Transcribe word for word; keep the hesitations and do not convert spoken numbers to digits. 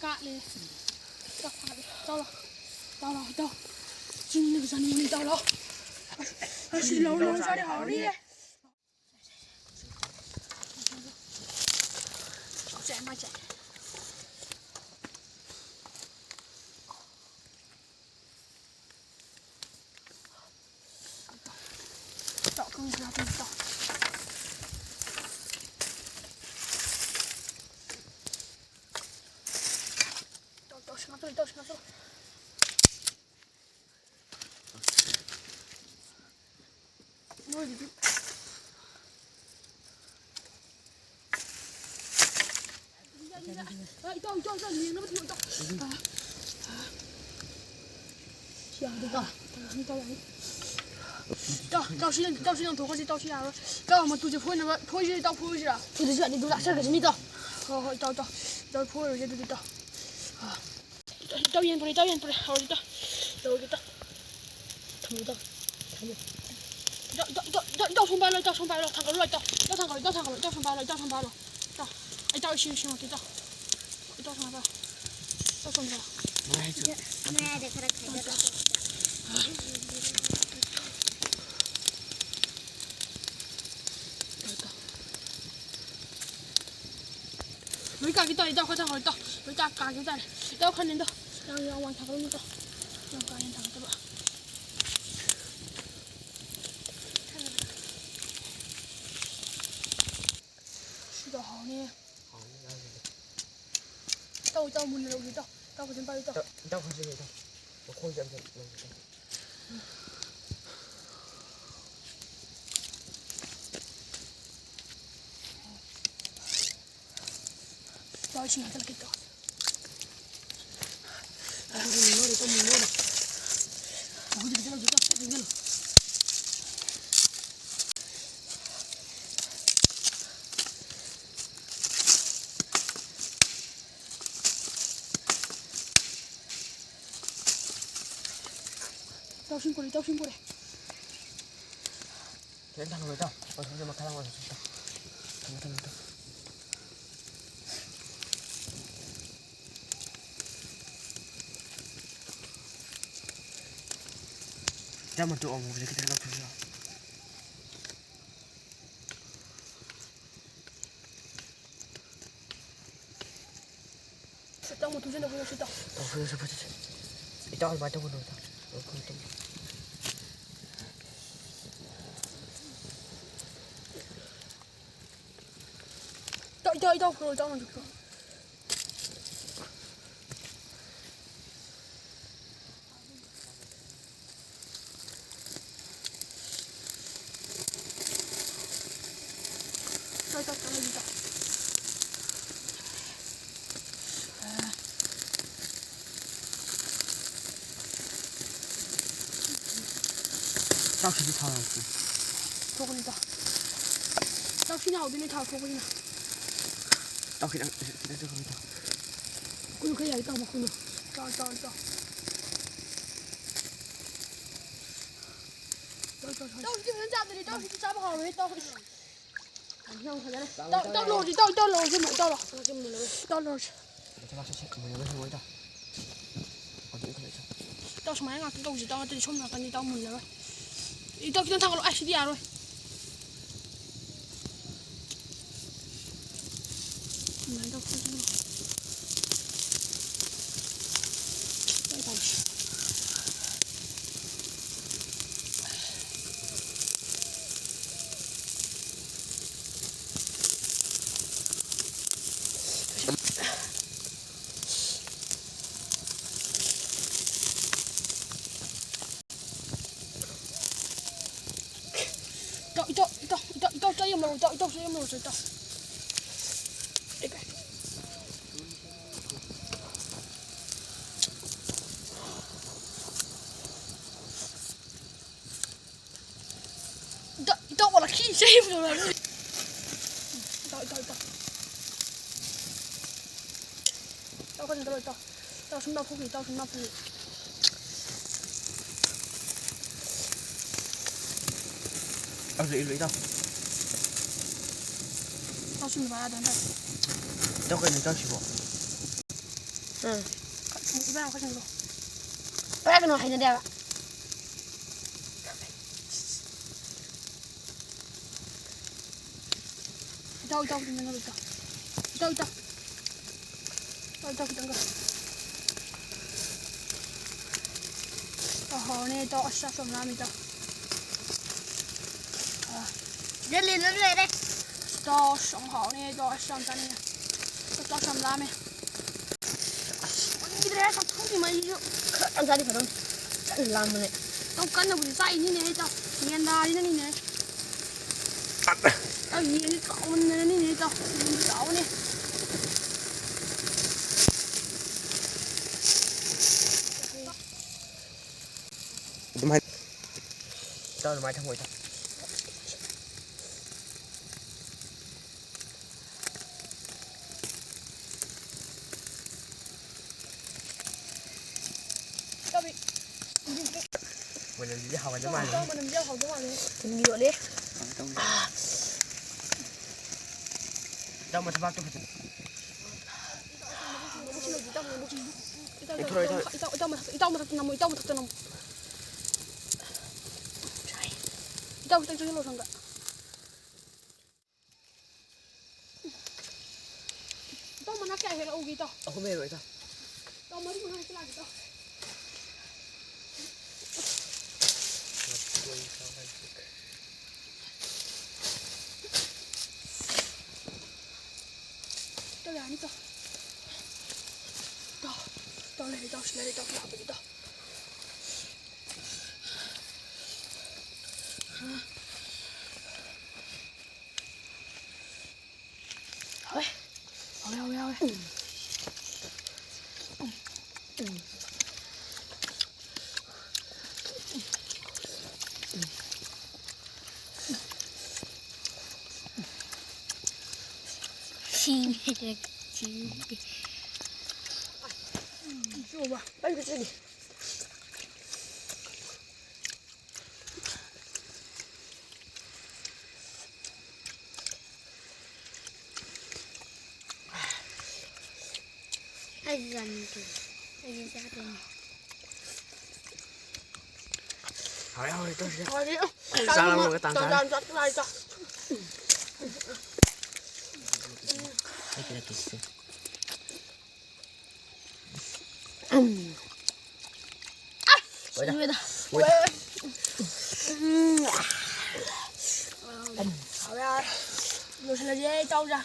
ꯀꯥꯠꯂꯦ꯫ ꯏꯇꯥꯎ ꯀꯥꯠꯂꯦ꯫ ꯏꯇꯥꯎ ꯂꯥꯎ꯫ ꯏꯇꯥꯎ ꯂꯥꯎ, ꯏꯇꯥꯎ꯫ ꯆꯤꯡꯗꯒ ꯆꯥꯅꯤꯡꯉꯦ, ꯏꯇꯥꯎ ꯂꯥꯎ꯫ ꯑꯁ, ꯑꯁꯤ ꯂꯧ, ꯂꯧ ꯆꯥꯔꯗꯤ ꯍꯥꯎꯔꯅꯤꯌꯦ꯫ ꯆꯥꯛ ꯆꯥꯏ, ꯃꯥ ꯆꯥꯏ꯫ ꯏꯇꯥꯎ, ꯀꯪꯁꯤꯜꯂꯛꯑꯕꯅꯤ, ꯏꯇꯥꯎ꯫ ꯏꯇꯥꯎ, ꯏꯇꯥꯎ, ꯁꯤ ꯉꯥꯛꯇ, ꯏꯇꯥꯎ, ꯁꯤ ꯉꯥꯛꯇ꯫ ꯅꯣꯏꯒꯤꯗꯤ꯫ ꯏꯇꯥꯎ, ꯏꯇꯥꯎ, ꯏꯇꯥꯎ, ꯂꯦꯡꯅꯕ ꯊꯤꯌꯨ, ꯏꯇꯥꯎ꯫ ꯁꯤ ꯌꯥꯗꯦ, ꯏꯇꯥꯎ꯫ ꯏꯇꯥꯎ, ꯏꯇꯥꯎ, ꯁꯤ ꯂꯪ-, ꯏꯇꯥꯎ, ꯁꯤ ꯂꯪꯊꯣꯛꯈ꯭ꯔꯁꯤ, ꯏꯇꯥꯎ, ꯁꯤ ꯌꯥꯔꯣꯏ꯫ ꯏꯇꯥꯎ, ꯃꯇꯨꯁꯦ ꯐꯣꯏꯅꯕ, ꯐꯣꯏꯁꯤꯔ, ꯏꯇꯥꯎ, ꯐꯣꯏꯔꯣꯏꯁꯤꯔ? ꯐꯣꯏꯗ꯭ꯔꯁꯨ ꯌꯥꯅꯤ, ꯑꯗꯨꯝ ꯂꯥꯛꯆꯔꯒꯁꯤꯅꯤ, ꯏꯇꯥꯎ꯫ ꯍꯣꯏ, ꯍꯣꯏ, ꯏꯇꯥꯎ, ꯏꯇꯥꯎ꯫ ꯏꯇꯥꯎ, ꯐꯣꯏꯔꯣꯏꯁꯦ ꯑꯗꯨꯗꯤ, ꯏꯇꯥꯎ꯫ ꯏꯇꯥꯎ, ꯌꯦꯟ ꯄꯨꯔꯦ, ꯏꯇꯥꯎ, ꯌꯦꯟ ꯄꯨꯔꯦ꯫ ꯍꯧꯔꯒꯦ, ꯏꯇꯥꯎ꯫ ꯂꯧꯔꯒꯦ, ꯏꯇꯥꯎ꯫ ꯊꯝꯃꯣ, ꯏꯇꯥꯎ꯫ ꯊꯝꯃꯣ꯫ ꯏꯇꯥꯎ, ꯏꯇꯥꯎ, ꯏꯇꯥꯎ, ꯏꯇꯥꯎ, ꯁꯣꯝ ꯄꯥꯏꯔꯣ, ꯏꯇꯥꯎ, ꯁꯣꯝ ꯄꯥꯏꯔꯣ꯫ ꯊꯥꯡꯒꯠꯂꯨ ꯂꯥꯎ, ꯏꯇꯥꯎ꯫ ꯏꯇꯥꯎ, ꯊꯥꯡꯒꯠꯂꯨ, ꯏꯇꯥꯎ, ꯊꯥꯡꯒꯠꯂꯨ, ꯏꯇꯥꯎ, ꯁꯣꯝ ꯄꯥꯏꯔꯣ, ꯏꯇꯥꯎ, ꯁꯣꯝ ꯄꯥꯏꯔꯣ꯫ ꯏꯇꯥꯎ, ꯑꯩ ꯏꯇꯥꯎ ꯏꯁꯤꯡ, ꯏꯁꯤꯡ ꯍꯥꯞꯀꯦ, ꯏꯇꯥꯎ꯫ ꯏꯇꯥꯎ, ꯁꯣꯝ ꯄꯥꯏꯔꯣ꯫ ꯏꯇꯥꯎ, ꯁꯣꯝ ꯄꯥꯏꯔꯣ꯫ ꯃꯌꯥꯏꯗ ꯈꯔ ꯈꯥꯏꯗꯠꯂꯣ꯫ ꯂꯣꯏ ꯀꯥꯒꯦ ꯇꯧꯔꯦ, ꯏꯇꯥꯎ, ꯈꯔ ꯊꯥꯡꯒꯠꯂꯣ, ꯏꯇꯥꯎ꯫ ꯂꯣꯏ ꯀꯥ-, ꯀꯥꯒꯦ ꯇꯧꯔꯦ꯫ ꯏꯇꯥꯎ, ꯈꯔ ꯅꯦꯝꯊꯧ꯫ ꯌꯥꯝ, ꯌꯥꯝ ꯋꯥꯡ ꯊꯥꯡꯒꯠꯂꯨꯅꯨ, ꯏꯇꯥꯎ꯫ ꯌꯥꯝ ꯀꯥ ꯍꯦꯟꯅ ꯊꯥꯡꯒꯠꯇꯕ꯫ ꯁꯤꯗ ꯍꯥꯎꯅꯤ꯫ ꯍꯥꯎꯅꯤ ꯉꯥꯁꯤꯗꯤ꯫ ꯏꯇꯥꯎ, ꯏꯇꯥꯎ, ꯃꯨꯟꯅ ꯂꯧꯒꯦ, ꯏꯇꯥꯎ꯫ ꯏꯇꯥꯎ, ꯐꯖꯅ ꯄꯥꯏꯌꯨ, ꯏꯇꯥꯎ꯫ ꯏꯇꯥꯎ, ꯏꯇꯥꯎ, ꯈꯔ ꯆꯦꯜꯂꯨ, ꯏꯇꯥꯎ꯫ ꯃꯈꯣꯡꯁꯦ ꯑꯝꯇ ꯂꯧꯒꯦ, ꯏꯇꯥꯎ꯫ ꯏꯇꯥꯎ, ꯏꯁꯤꯡ ꯍꯥꯞꯆꯤꯜꯂꯛꯀꯦ, ꯏꯇꯥꯎ꯫ ꯏꯇꯥꯎ, ꯏꯁꯤꯡ ꯀꯣꯜꯂꯦ, ꯏꯇꯥꯎ, ꯏꯁꯤꯡ ꯀꯣꯜꯂꯦ꯫ ꯈꯤꯇꯪ ꯊꯥꯡꯒꯠꯂꯣ, ꯏꯇꯥꯎ꯫ ꯃꯊꯛꯇ ꯃꯈꯥ ꯂꯥꯡ ꯑꯣꯏꯔꯁꯨ, ꯏꯇꯥꯎ꯫ ꯊꯝꯃꯦ, ꯊꯝꯃꯦ, ꯏꯇꯥꯎ꯫ ꯏꯆꯥ ꯃꯇꯨ ꯑꯃꯨꯕꯁꯦ ꯈꯤꯇꯪ ꯂꯧꯊꯣꯛꯁꯤꯔꯣ? ꯁꯤꯇꯪ ꯃꯇꯨꯁꯦ ꯂꯧꯊꯣꯛꯁꯤ ꯇꯥꯎ꯫ ꯂꯧꯊꯣꯛꯁꯤ, ꯂꯧꯊꯣꯛꯁꯤ꯫ ꯏꯇꯥꯎ ꯑꯗꯨꯃꯥꯏꯅ ꯇꯧꯒꯅꯨ ꯏꯇꯥꯎ꯫ ꯂꯧꯊꯣꯛ, ꯂꯧꯊꯣꯛ꯫ ꯏꯇꯥꯎ, ꯏꯇꯥꯎ, ꯏꯇꯥꯎ, ꯈꯨꯔꯧ, ꯏꯇꯥꯎ, ꯍꯧꯖꯤꯛ ꯈꯨꯔꯧ꯫ ꯏꯇꯥꯎ, ꯏꯇꯥꯎ, ꯏꯇꯥꯎ, ꯏꯇꯥꯎ꯫ ꯆꯥꯛꯁꯤꯗꯤ ꯊꯥꯔꯛꯀꯦ꯫ ꯊꯣꯛꯀꯅꯤꯗ꯫ ꯆꯥꯛꯁꯤꯅ ꯍꯥꯎꯗꯣꯏꯅꯦ ꯊꯥꯎ ꯊꯣꯛꯄꯁꯤꯅ꯫ ꯆꯥꯛ ꯈꯤꯇꯪ, ꯈꯤꯇꯪ ꯆꯥꯛ ꯈꯤꯇꯪ ꯆꯥꯛ꯫ ꯃꯈꯨꯟꯗꯣ ꯈꯔ ꯌꯥꯏ ꯇꯥꯎ, ꯃꯈꯨꯟꯗꯣ꯫ ꯆꯥꯎ, ꯆꯥꯎ, ꯆꯥꯎ꯫ ꯆꯥꯎ, ꯆꯥꯎ, ꯆꯥꯎ꯫ ꯇꯧꯁꯤꯗꯤ ꯐꯖꯅ ꯆꯥꯗ꯭ꯔꯗꯤ ꯇꯧꯁꯤꯗꯤ ꯆꯥꯕ ꯍꯥꯎꯔꯣꯏ ꯇꯧꯁꯤꯗꯤ꯫ ꯌꯥꯝ ꯐꯖꯔꯦ꯫ ꯇꯧ, ꯇꯧ ꯂꯣꯏꯔꯁꯤ, ꯇꯧ, ꯇꯧ ꯂꯣꯏꯔꯁꯤ, ꯇꯧ ꯂꯣꯏꯔꯁꯤ꯫ ꯇꯧ ꯂꯣꯏꯔꯁꯤ꯫ ꯆꯥꯛ ꯁꯠ ꯁꯠ ꯃꯨꯜꯂꯒ ꯊꯝꯃꯣ ꯏꯇꯥꯎ꯫ ꯍꯧꯖꯤꯛ ꯏꯟꯈꯠꯂꯛꯏ ꯏꯇꯥꯎ꯫ ꯏꯇꯥꯎ ꯁꯨꯃꯥꯏꯅ ꯉꯥꯛꯇ ꯇꯧꯁꯤ ꯏꯇꯥꯎ, ꯅꯠꯇ꯭ꯔꯗꯤ ꯁꯣꯝ ꯅꯥꯀꯟꯗꯤ ꯏꯇꯥꯎ ꯃꯨꯜꯂꯔꯣꯏ꯫ ꯏꯇꯥꯎ ꯈꯤꯇꯪ ꯊꯥꯡꯒꯠꯂꯣ꯫ ꯑꯁ ꯁꯤꯗꯤ ꯌꯥꯔꯣꯏ꯫ ꯑꯗꯨꯃꯥꯏꯅ ꯇꯧꯊꯣꯛꯑꯒ ꯂꯣꯏ ꯇꯧꯔꯁꯤ꯫ ꯏꯇꯥꯎ, ꯏꯇꯥꯎ, ꯏꯇꯥꯎ, ꯏꯇꯥꯎ, ꯏꯇꯥꯎ, ꯆꯥ ꯌꯥꯝ ꯂꯧꯔꯣ, ꯏꯇꯥꯎ, ꯏꯇꯥꯎ, ꯆꯥ ꯌꯥꯝ ꯂꯧꯔꯣ, ꯏꯇꯥꯎ꯫ ꯏꯇꯥꯎ, ꯏꯇꯥꯎ, ꯋꯥꯂꯥ ꯈꯤ ꯆꯥ ꯌꯥꯝ ꯂꯧꯔꯣ꯫ ꯏꯇꯥꯎ, ꯏꯇꯥꯎ, ꯏꯇꯥꯎ꯫ ꯏꯇꯥꯎ, ꯈꯔ ꯆꯥꯔꯣ, ꯏꯇꯥꯎ꯫ ꯏꯇꯥꯎ, ꯁꯨꯝ ꯂꯥꯎꯊꯣꯛꯈꯤ, ꯏꯇꯥꯎ, ꯁꯨꯝ ꯂꯥꯎꯊꯣꯛꯈꯤ꯫ ꯑꯗꯨ ꯏꯜꯂꯨ, ꯏꯇꯥꯎ꯫ ꯏꯇꯥꯎ, ꯁꯨꯝ ꯂꯥꯎ ꯌꯥꯗ꯭ꯔꯣ, ꯏꯇꯥꯎ? ꯏꯇꯥꯎ, ꯀꯩꯅꯣ ꯏꯇꯥꯎꯁꯤꯕꯣ? ꯎꯝ꯫ ꯏꯕꯥꯅꯤ ꯈꯔ ꯆꯪꯁꯤꯜꯂꯣ꯫ ꯄꯥꯏꯔꯛꯀꯅꯨ, ꯍꯩꯅꯗꯦ ꯍꯥꯏꯕ꯫ ꯏꯇꯥꯎ, ꯏꯇꯥꯎ, ꯈꯤꯇꯪ ꯀꯛꯂꯛꯑꯣ, ꯏꯇꯥꯎ꯫ ꯏꯇꯥꯎ, ꯏꯇꯥꯎ꯫ ꯏꯇꯥꯎ, ꯏꯇꯥꯎ, ꯈꯤꯇꯪ ꯀꯛꯂꯛꯑꯣ꯫ ꯏꯇꯥꯎ, ꯍꯥꯎꯔꯅꯤ, ꯏꯇꯥꯎ꯫ ꯑꯁ, ꯆꯥꯛ ꯌꯥꯝ ꯂꯥꯝꯃꯦ, ꯏꯇꯥꯎ꯫ ꯑꯥ꯫ ꯁꯤꯗ ꯂꯦꯟꯗꯨꯅ ꯂꯩꯔꯦ꯫ ꯏꯇꯥꯎ, ꯑꯁ, ꯌꯥꯝ ꯍꯥꯎꯔꯅꯤ, ꯏꯇꯥꯎ꯫ ꯑꯁ, ꯌꯥꯝ ꯆꯥꯅꯤꯡꯉꯦ꯫ ꯏꯇꯥꯎ, ꯆꯥꯛ ꯌꯥꯝ ꯂꯥꯝꯃꯦ꯫ ꯑꯁ, ꯑꯣꯟꯈꯤꯗ꯭ꯔꯦ, ꯆꯥꯛꯊꯣꯛꯈꯤꯕ ꯑꯩꯁꯨ꯫ ꯈꯔ ꯆꯥꯗꯤ ꯐꯗꯧꯅꯤ꯫ ꯀꯟꯅ ꯂꯥꯝꯕꯅꯦ꯫ ꯏꯇꯥꯎ, ꯀꯟꯅꯕꯨꯗꯤ ꯆꯥꯛꯏꯅꯤꯅꯦ, ꯏꯇꯥꯎ꯫ ꯌꯦꯟꯗꯥꯔꯤꯅꯅꯤꯅꯦ꯫ ꯏꯇꯥꯎ, ꯌꯦꯟꯁꯦ ꯆꯥꯎꯃꯟꯗꯅꯅꯤꯅꯦ, ꯏꯇꯥꯎ꯫ ꯌꯦꯟꯁꯦ ꯆꯥꯎꯕꯅꯦ꯫ ꯑꯗꯨꯃꯥꯏ-, ꯏꯇꯥꯎ, ꯑꯗꯨꯃꯥꯏ ꯊꯝꯃꯣ, ꯏꯇꯥꯎ꯫ ꯃꯅꯝꯁꯤꯗꯤ ꯍꯥꯎꯒꯗꯕ ꯃꯥꯜꯂꯦ꯫ ꯏꯇꯥꯎ, ꯃꯅꯝꯁꯤꯗꯤ ꯌꯥꯝ ꯍꯥꯎꯗꯧ ꯃꯥꯜꯂꯦ꯫ ꯊꯨꯝ ꯌꯣꯠꯂꯦ꯫ ꯏꯇꯥꯎ, ꯃꯊꯕꯥꯛꯇꯣ ꯐꯖꯅ ꯏꯇꯥꯎ, ꯂꯦꯡꯊꯣꯔꯛꯑꯣ, ꯏꯇꯥꯎ꯫ ꯏꯇꯥꯎ, ꯏꯇꯥꯎ ꯃꯊꯛ-, ꯏꯇꯥꯎ ꯃꯊꯛꯇ ꯅꯝꯃꯣ, ꯏꯇꯥꯎ ꯃꯊꯛꯇ ꯅꯝꯃꯣ꯫ ꯏꯇꯥꯎ, ꯈꯤꯇꯪ ꯆꯪꯁꯤꯜꯂꯣ, ꯁꯣꯝꯗ꯫ ꯏꯇꯥꯎ, ꯃꯅꯥ ꯀꯌꯥ ꯍꯦꯛꯂꯛꯎꯒꯦ, ꯏꯇꯥꯎ? ꯑꯍꯨꯝ ꯍꯦꯛꯂꯛꯑꯣ, ꯏꯇꯥꯎ꯫ ꯏꯇꯥꯎ, ꯃꯔꯤ ꯃꯉꯥ ꯍꯦꯛꯂꯛꯑꯒꯦ, ꯏꯇꯥꯎ꯫ ꯏꯇꯥꯎ, ꯌꯥꯅꯤ, ꯏꯇꯥꯎ꯫ ꯏꯇꯥꯎ, ꯏꯇꯥꯎ, ꯂꯩꯔꯦ, ꯏꯇꯥꯎ, ꯁꯤ ꯂꯩꯔꯦ, ꯏꯇꯥꯎ, ꯁꯤ ꯍꯥꯞꯄꯒꯦ, ꯏꯇꯥꯎ꯫ ꯍꯥꯎꯋꯦ꯫ ꯍꯥꯎꯋꯦ, ꯍꯥꯎꯋꯦ, ꯍꯥꯎꯋꯦ꯫ ꯁꯤꯡ ꯍꯦꯛ ꯆꯤꯡ꯫ ꯆꯨꯕ꯫ ꯑꯩ ꯆꯤꯡ꯫ ꯑꯩꯁꯨ ꯆꯥꯅꯤꯡꯉꯦ꯫ ꯑꯩꯁꯨ ꯆꯥꯗꯣꯏꯅꯦ꯫ ꯍꯥꯎꯔꯦ, ꯍꯥꯎꯔꯦ, ꯇꯧꯔꯤꯁꯦ꯫ ꯍꯥꯎꯔꯦ꯫ ꯆꯥꯛ ꯂꯥꯝꯃꯒ ꯇꯥꯟ ꯆꯥꯔꯦ꯫ ꯇꯥꯟ ꯆꯥꯔꯦ, ꯆꯥꯛ ꯆꯥꯔꯦ, ꯆꯥꯛ꯫ ꯁꯤꯔꯦꯗ꯫ ꯎꯝ꯫ ꯍꯥꯎꯔꯦ, ꯍꯥꯎꯔꯦ꯫ ꯂꯣꯏꯁꯤꯜꯂꯁꯦ, ꯆꯥꯎꯁꯦ꯫